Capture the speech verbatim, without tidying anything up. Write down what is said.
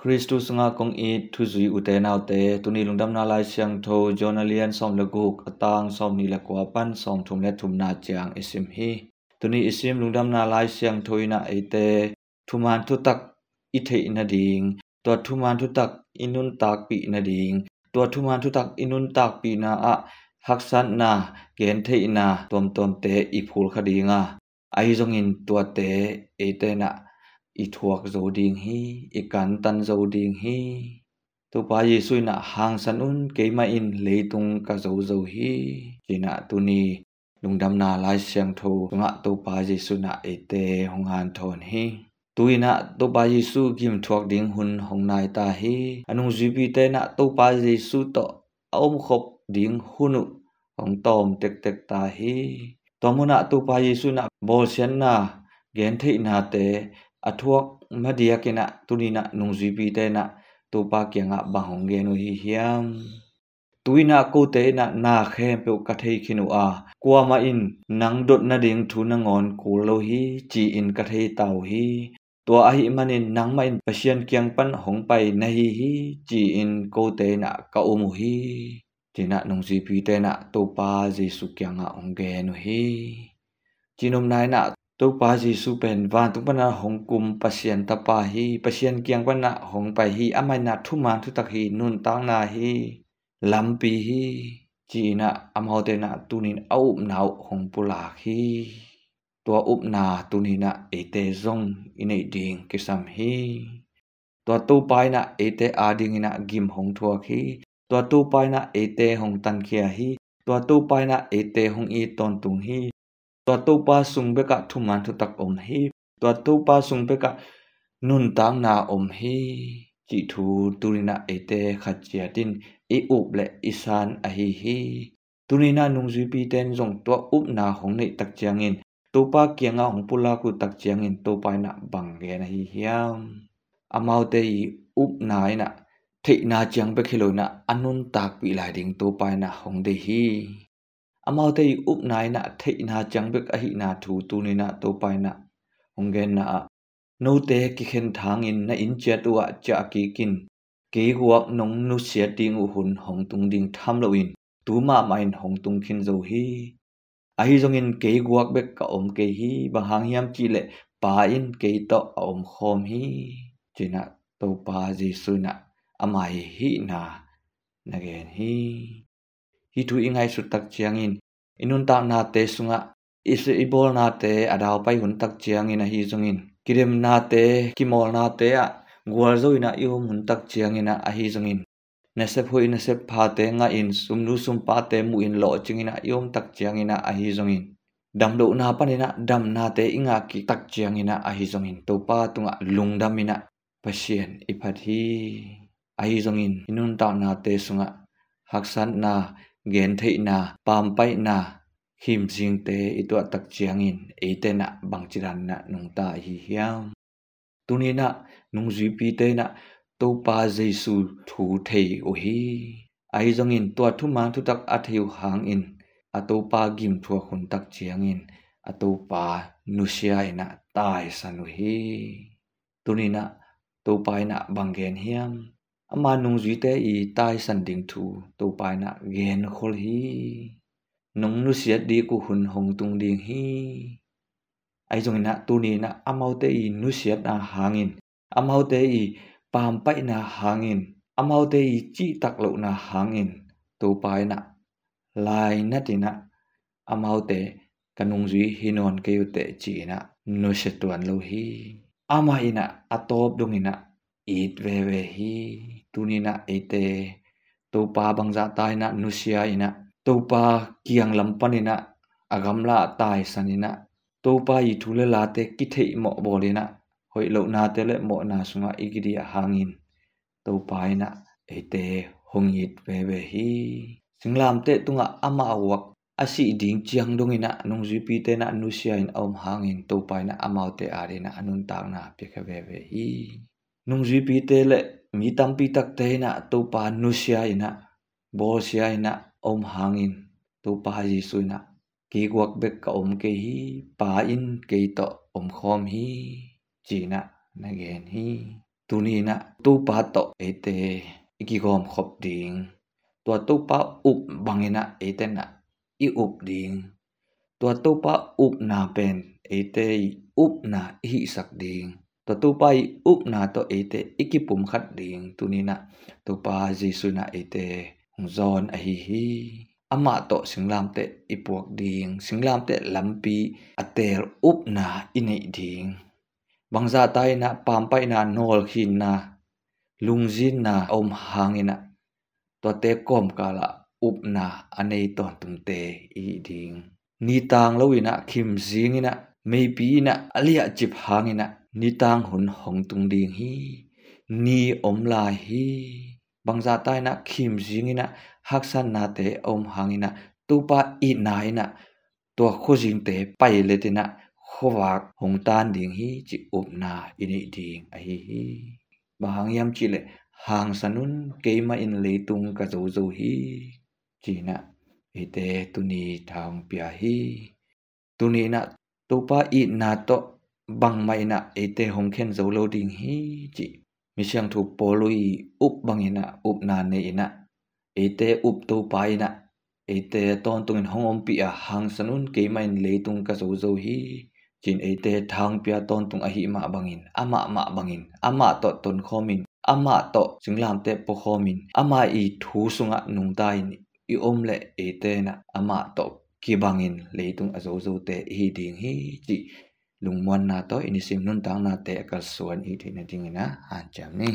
Khristu sungah kong it thuzui ute naute, tuni Lungdamna Lai Siangtho John a lian sawm le guk, a tang sawmnih le kua pan sawmthum le thumna ciang i sim hi. Tuni i sim Lungdamna Lai Siangtho in ah eite thuman thutak i theih nading, tua thuman thutak i nuntakpih nading, tua thuman thutak i nuntakpihna ah haksatna, gentheihna tuamtuamte i phulkha ding a, ahi zongin tuate eite in ah i thuak zo ding hi, i kantan zo ding hi. Topa Jesu in ah, "Hangsan un, keimah in leitung ka zo zo hi," ci-in ah tuni Lungdamna Lai Siangtho sungah Topa Jesu in ah eite hong hanthawn hi. Tu-in ah Topa Jesu gimthuak ding hun hong nai ta hi. A nungzuipite in ah Topa Jesu tawh a omkhop ding hun uh hong tawm tektek ta hi. Tua munah Topa Jesu in ah bawlsiatna, gentheihnate a thuak madiak in ah tuni in ah nungzuipite in ah Topa kiangah bang hong gen uh hi hiam? Tu-in ah kote in ah na khempeuh ka thei khin uh a, kuamah in nang dot nading thu nangawn kul lo hi, ci-in ka thei ta uh hi. Tua ahih manin nangmah in Pasian kiang pan hong pai na hi hi, ci-in kote in ah ka um uh hi, ci-in ah nungzuipite in ah Topa Jesu kiangah hong gen uh hi. Cinopna in ah Topa Jesu pen vantung pan ah hong kum Pasian Tapa hi, Pasian kiang pan ah hong pai hi, amah in ah thuman thutak hi, nuntakna hi, lampi hi, ci-in ah amaute in ah tuni in a upna uh hong pulak hi. Tua upna tuni in ah eite zong i neih ding kisam hi. Tua Topa in ah eite ading in ah gim hong thuak hi. Tua Topa in ah eite hong tankhia hi. Tua Topa in ah eite hong it tawntung hi. Tua Topa sung bek ah thuman thutak om hi. Tua Topa sung bek ah nuntakna om hi, cih thu tuni in ah eite khat ciat in i up le i san ahi hi. Tuni in ah nungzuipite in zong tua upna hong neih tak ciangin, Topa kiangah hong pulak uh tak ciangin Topa in ah bang gen ahi hiam? Amaute i upna in ah theihna ciang bek hi lo in ah a nuntakpih lai ding Topa in ah hong deih hi. Amaute i upna in ah theihna ciang bek ahihna thu tuni in ah Topa in ah hong genna ah, "Note kikhen thangin na inn ciat uh ah ciah kik in, kei guak nong nusiat ding uh hun hong tung ding tham loin tu mahmah in hong tung khin zo hi. Ahi zongin kei guak bek ka om kei hi, bang hang hiam cih leh Pa in kei tawh a om khawm hi," ci-in ah Topa Jesu in ah ama i hihna na gen hi. Hih thu i ngaihsut tak ciangin, i nuntaknate sungah i si i bawlnate a daupai hun tak ciangin ahi zongin, kidemnate, kimawlnate ah gualzo in ah i om hun tak ciangin ah ahi zongin, nasep hoih nasep phate ngah in, sumnu sumpate muh in lawhcing in ah i om tak ciangin ah ahi zongin, damlohna panin ah damnate i ngah kik tak ciangin ah ahi zongin, Topa tungah lungdam in ah Pasian i phat hi. Ahi zongin i nuntaknate sungah haksatna, gentheihna, pampaihna, himsingte i tuah tak ciangin eite in ah bangci dan in ah nungta ahi hiam? Tuni in ah nungzuipite in ah Topa Jesu thu thei uh hi. Ahi zongin tua thuman thutak a thei uh hangin a Topa gimthuak hun tak ciangin a Topa nusia in ah taisan uh hi. Tuni in ah Topa in ah bang gen hiam? Ama nungzuite i taisan ding thu Topa in ah genkhol hi. Nong nusiat ding uh hun hong tung ding hi. Ahi zongin ah tuni in ah amaute i nusiatna hangin, amaute i pampaihna hangin, amaute i cihtak lohna hangin Topa in ah lainat in ah amaute, "Ka nungzui hi nawn kei uh teh," ci-in ah nusia tuan lo hi. Amah in ah a tawp dong in ah it veve hi. Tuni in ah eite Topa bangzah ta in ah nusia in ah, Topa kiang lam panin ah a gamla ah taisan in ah, Topa i thu le late kitheih mawh bawl in ah, hoih lohnate le mawhna sungah i kidiah hangin Topa in ah eite hong it veve hi. Singlamteh tungah amah a uak a sih ding ciang dong in ah nungzuipite in ah nusia in a om hangin Topa in ah amaute ading in ah a nuntakna piakhia veve hi. Nungzuipite le mi tampi takte in ah Topa nusia in ah, bawlsia in ah a om hangin Topa Jesu in ah, "Kei guak bek ka om kei hi, Pa in kei tawh om khawm hi," ci-in ah na gen hi. Tuni inah Topa tawh eite i kigawmkhop ding, tua Topa up bang inah eite inah i up ding, tua Topa upna pen eite i upna i hihsak ding, tua Topa i upna tawh eite i kipumkhat ding tuni inah Topa Jesu inah eite hong zawn ahi hi. Amah tawh singlamteh i puak ding, singlamteh lampi a teel upna i neih ding. Bangzahta inah pampaihna, nawlkhinna, lungzinna a om hang inah tuate kawmkalah upna a nei tawntungte i hi ding. Ni tang lo inah khimzing inah meipi inah a liahcip hang inah ni tang hun hong tung ding hi. Ni om lai hi. Bangzahta inah khimzing inah haksatnate a om hang inah Topa itna inah tua khuazingte pailet inah khuavak hong tan ding hi cih upna i neih ding ahi hi. Bang hang hiam cihleh, hangsan un, keimah in leitung ka zozo hi, ci inah eite tuni tha hong pia hi. Tuni inah Topa itna tawh bangmah inah eite hong khen zo lo ding hi cih Misiangtho Paul i up bang inah upna nei inah eite up Topa inah eite tawntungin hong ompih a, hangsan un, keimah in leitung ka zozo hi, ci-in eite tha hong pia tawntung ahi mah bangin, amah mah bangin, amah tawh tonkhawmin, amah tawh singlamteh puakhawmin, amah i thu sungah nungta in i om leh eite inah amah tawh kibangin leitung a zozote i hi ding hi cih lungmuanna tawh i nisim nuntaknate a kalsuan i theihna dingin a hanciam ni.